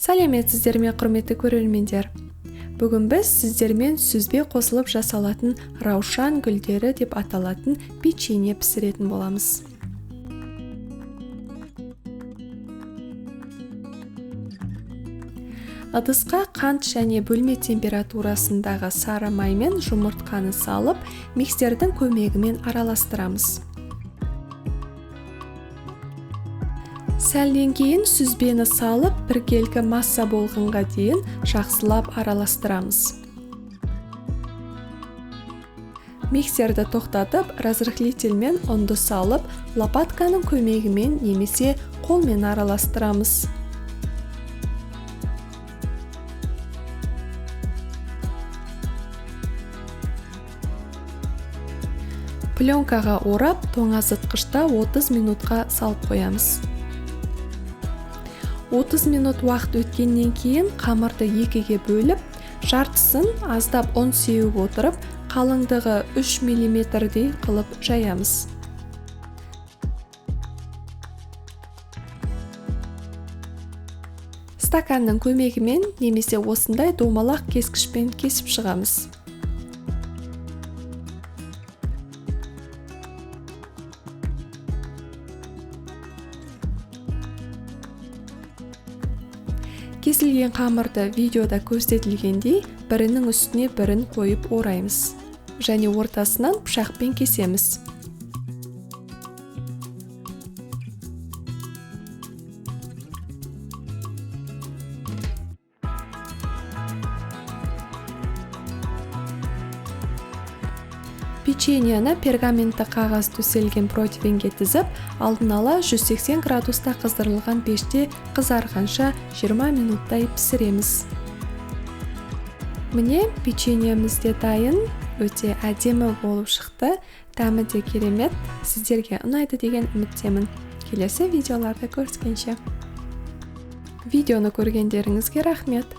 Сәлеметсіздер ме, құрметті көрермендер! Бүгін біз сіздермен сүзбе қосылып жасалатын раушан гүлдері деп аталатын печенье пісіретін боламыз. Ыдысқа қант және бөлме температурасындағы сары май мен жұмыртқаны салып, миксердің көмегімен араластырамыз. Сәлден кейін сүзбені салып, біркелкі масса болғанға дейін жақсылап араластырамыз. Миксерді тоқтатып, разрыхлительмен ұнды салып, лопатканың көмегімен немесе қолмен араластырамыз. Пленкаға орап, тоңазытқышта 30 минутқа салып қоямыз. 30 минут уақыт өткеннен кейін қамырды екіге бөліп, жартысын аздап ұн сеуіп отырып, қалыңдығы 3 миллиметрдей қылып жаямыз. Стаканның көмегімен немесе осындай домалақ кескішпен кесіп шығамыз. Кесілген қамырды видеода көрсетілгендей бірінің үстіне бірін қойып ораймыз және ортасынан пышақпен кесеміз. Печеньені пергаментті қағаз төселген противенге тізіп, алдын ала 180 градуста қыздырылған пеште қызарғанша 20 минуттай пісіреміз. Міне, печеньеміз де дайын, өте әдемі болып шықты, дәмі де керемет, сіздерге ұнайды деген үміттемін. Келесі видеоларда көріскенше. Видеоны көргендеріңізге рахмет.